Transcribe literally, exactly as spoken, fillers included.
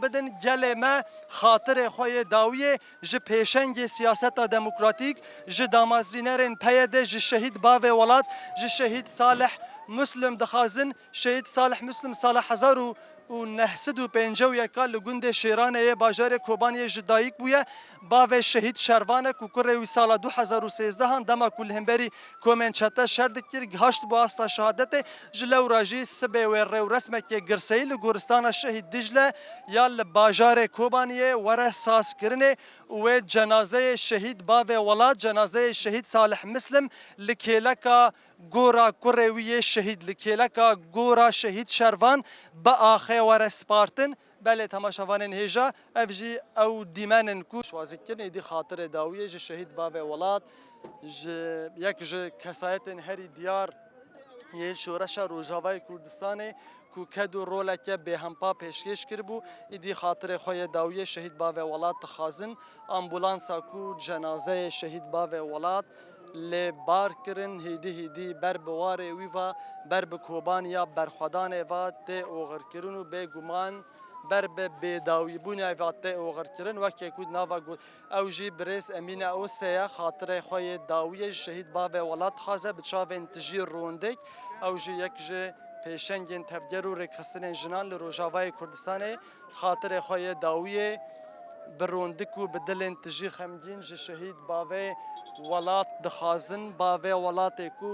Bidin gelê me xatirê xwe yê dawiyê ji pêşengê siyaseta demokratîk, ji damezrînerên P Y D, ji şehîd bavê welat, ji şehîd Salih Muslim dixwazin. Şehîd Salih Muslim sala hezar û neh sed û pêncî û yek li gundê Şêranê yê bajarê Kobaniyê ji dayik bûye. Bavê şehîd Şervan e ku kurê wî sala du hezar û sêzdeh an dema ku li hemberî komên çete şer dikir, gihaşt bo asta şehadetê. Ji lewra jî sibê wê rêwresmekê girseyî li goristana Şehîd Dicle ya li bajarê Kobaniyê were sazkirinê û wê cenazeyê şehîd bavê welat, cenazeyê şehîd Salih Mislim li kêleka gora kurê wî yê şehîd, li kêleka gora şehîd Şervan bi axê were spartin. Belê temaşevanên hêja, ev jî ew dîmen in ku şwazîkirin êdî xatirê dawiyê ji şehîd bavê welat, ji yek ji kesayetên herî diyar yên şoreşa Rojavayê Kurdistanê ku ked û roleke bêhempa pêşkêş kiribû, êdî xatirê xwe yê dawiyê şehîd bavê welat dixwazin. Ambulansa ku cenazeyê şehîd bavê welat lê bar kirin, hêdî hêdî ber bi warê wî ve, ber bi Kobaniya berxwedanê ve tê oxirkirin û bêguman ber bi bêdawîbûnê ve tê oxirkirin. Weke ku di nava got, ew jî birêz Emîne Ose ye, xatirê xwe yê dawiyê ji şehîd bavê welat dixwaze bi çavên tijî rondik. Ew jî yek ji pêşengên tevger û rêkxistinên jinan li Rojavayê Kurdistanê, xatirê xwe yê dawiyê bi rondik û bi dilên tijî xemgîn ji şehîd bavê welat dixwazin, bavê welatê ku